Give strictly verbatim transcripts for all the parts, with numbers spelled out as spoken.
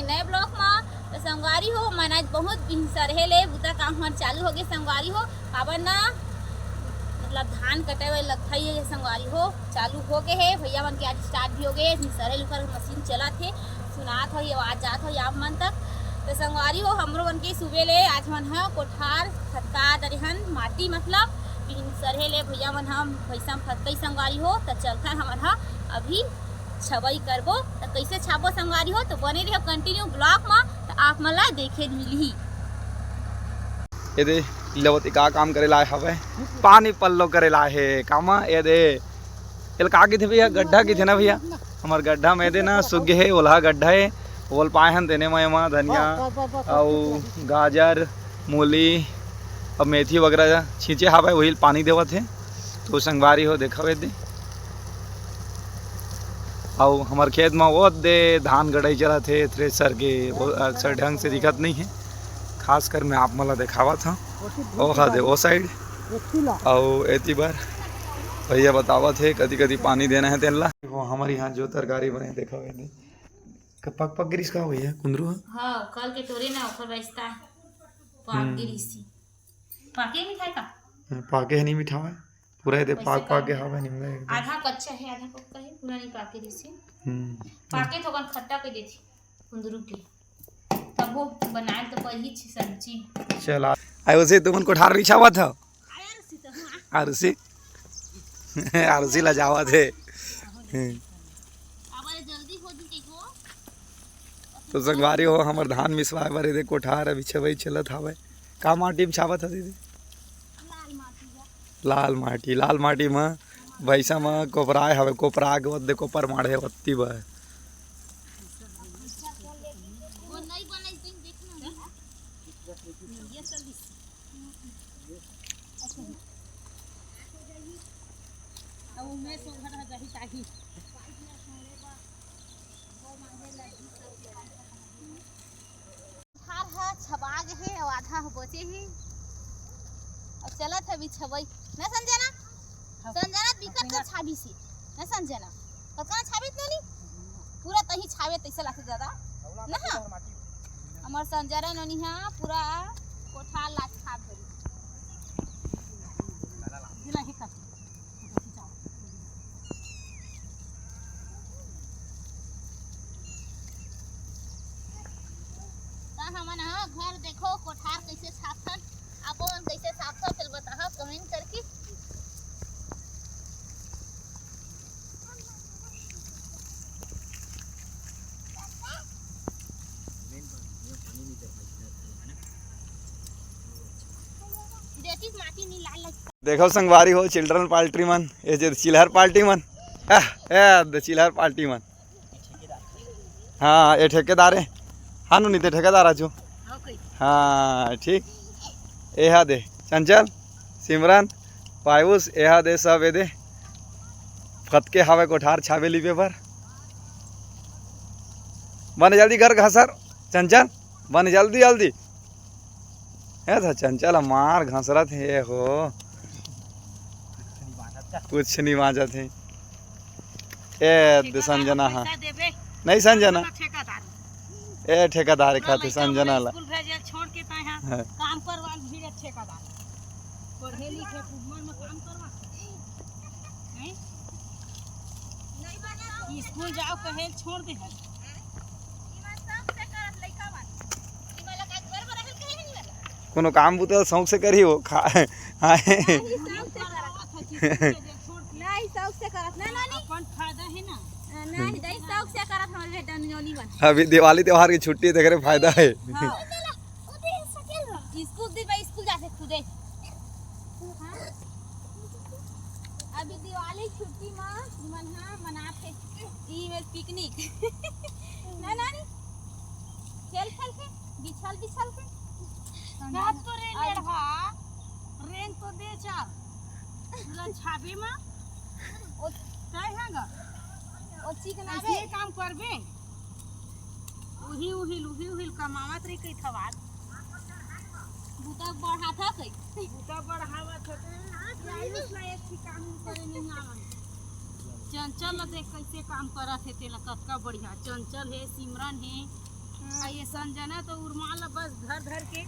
नए ब्लॉग म। तो संगवारी हो, मन आज बहुत बिहनसरहे ले बुता काम हमार चालू हो गए संगवारी हो। काबर ना, मतलब धान कटे वाले लगथई है संगवारी हो, चालू हो गए है। भैया मन के आज स्टार्ट भी हो गए, बिहनसरहे ले उकर मशीन चलत है, सुनात हो, आवाज जात हो आप मन तक। तो संगवारी हो, हमरो मन के सुबह ले आज मन ह कोठार फतका दरे हन, माटी मतलब बिहनसरहे ले भैया मन ह भैसा म फतकई संगवारी हो। तो चलथन हमन ह अभी छबई करबो। तो कैसे छाबो संगवारी हो, तो बने रहो कंटिन्यू ब्लॉग म, तो आप मन ला देखे मिलही। ये दे, लवत का काम करे लाए हवे, पानी पल्लो करे लाए हे काम। ये दे, एल का किथे भैया, गड्ढा किथे ना भैया, हमार गड्ढा में दे ना सुग्गे हे, ओलहा गड्ढा हे, ओल पाए हन तेने में एमा धनिया अउ गाजर, मूली, अब मेथी वगैरह छींचे हवे, वही पानी देवत हे। तो संगवारी हो, देखा दे, अउ हमर खेत म वो दे धान गड़ई चलत हे, थ्रेसर के वो अक्सर ढंग से दिखत नहीं है, खास कर मैं आप मन ला देखावत हूँ। ओ हा दे, ओ साइड, अउ एती बर भैया बतावत हे, कति कति पानी देना है तेन ला। वो हमर यहाँ जो तरकारी बने, देखा दे, क-, पक पक गिरिस का भैया, कुंदरू ह? हाँ, कल के टोरे ना, ओकर व्यवस्था पाक हम्म। गिरिस ही। पाके मिठाई का? हाँ, पाके है नहीं मिठावा। पूरा ये दे वैसे पाक, पाक कर के दे। हवा निमगा एकदम। आधा कच्चा है, आधा पक्का है, पूरा नहीं पाके जैसे। हम्म। पाके थोकन खट्टा के देती कुंदरू के। तब वो बनाए तो पर ही छी सब्जी। चला। आई उसे तुमन कोठार रिछावत हो? आरुषी तो हुआ। आरुषी? आरुषी ला जावत है। अब जल्दी हो जी देखो। तो संगवारी हो, हमर धान मिसवाए बर एदे कोठार अभी छवई चलत हावय। का माटी में छावत ह दीदी? लाल माटी बा। लाल माटी, लाल माटी म भैसा म कोपराए हवे, कोपरा के ओदे कोपर माढ़े ओत्ती बर। वो नहीं बनई दिन देख ना। ये सब भी। अब मैं सो घर जाही ताही। कोठार ह छबा गे हे अउ आधा ह बचे हे। अउ चलत हे अभी छबई। ना संजना? हाँ। संजना बिकट के छाबी से। ना संजना? कतना छाबी त नहीं? पूरा तही छाबे तैसे लागथे दादा। ना? हमर संजना नोनी ह पूरा कोठार ला छाप दे। त हमन ह घर देखो, कोठार कइसे छापथन, आपो मन कइसे छापथन, चल बताहा comment करके। देखो संगवारी हो, चिल्हर पार्टी मन, ये जे चिल्हर पार्टी मन, आह, ए, दे चिल्हर पार्टी मन। हाँ, ये ठेकेदार है। हाँ, नोनी ते ठेकेदार आजू। हाँ, ठीक। ये हा दे, चंचल, सिमरन, पायुष, ये हा दे सब ये दे। फतके हावे कोठार छाबे लिबे बर। बने जल्दी कर घसर, चंचल, बने जल्दी, जल्दी। ए था चंचल मार घसरत हे हो। कुछ नहीं बांचत हे। ए, दे संजना हा। पैसा देबे। नहीं संजना। ना ठेकेदार। ए, ठेकेदार ना खाते लइका संजना मन ला। स्कूल भेजे छोड़ के ताय हा। हाँ। काम करवा भी ठेकेदार। पढ़े लिखे कुमन में काम करवा। हैं? स्कूल जाओ कहे छोड़ दे है। कोनो काम बुता शौक से करी हो, खा, हाँ। नहीं, शौक से करत। नहीं, शौक से करत। ना, ना, नहीं। अपन फायदा है ना। नहीं, नहीं, शौक से करत हमारे बेटा नोनी बन। अभी दिवाली त्योहार की छुट्टी देख रहे, फायदा है। हाँ। स्कूल दी भाई, स्कूल जाके कूदे। हाँ। अभी दिवाली छुट्टी मा मन हा मनात हे ई में पिकनिक। ना नानी, खेल खेल के, बिछल बिछल के। रात तो रे अरे। लेढ़ा, रेंग तो दे चार। पूरा छाबे मा। ओ तय है गा। ओ चिकना ऐसे बे। काम करबे। उही उहिल, उही उहिल कमावत रही कई थवात। बुता बढ़ाथा कई। बुता बढ़ावत होते हैं। आयुष ला एक ही काम करे नहीं आवन। चंचल ला देख कैसे काम करत हे, तेला कतका बढ़िया। चंचल हे, सिमरन हे, आ ये संजना तो उरमाल ला बस धर धर के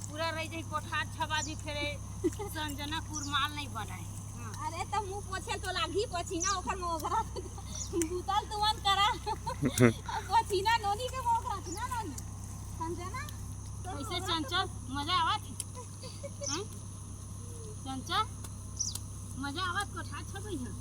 पूरा रह जाई, कोठार छबा जी, फेरे संजना के उरमाल नहीं बनाए। हाँ। अरे त मुंह पोछे तो लागी पसीना, ओखर मोघरा बुतल तुमन करा। अब पसीना नोनी के मोघरा ना नोनी। संजना, तो कैसे मोघरा चंचल, मजा आवत? हैं? चंचल, मजा आवत कोठार छबई है?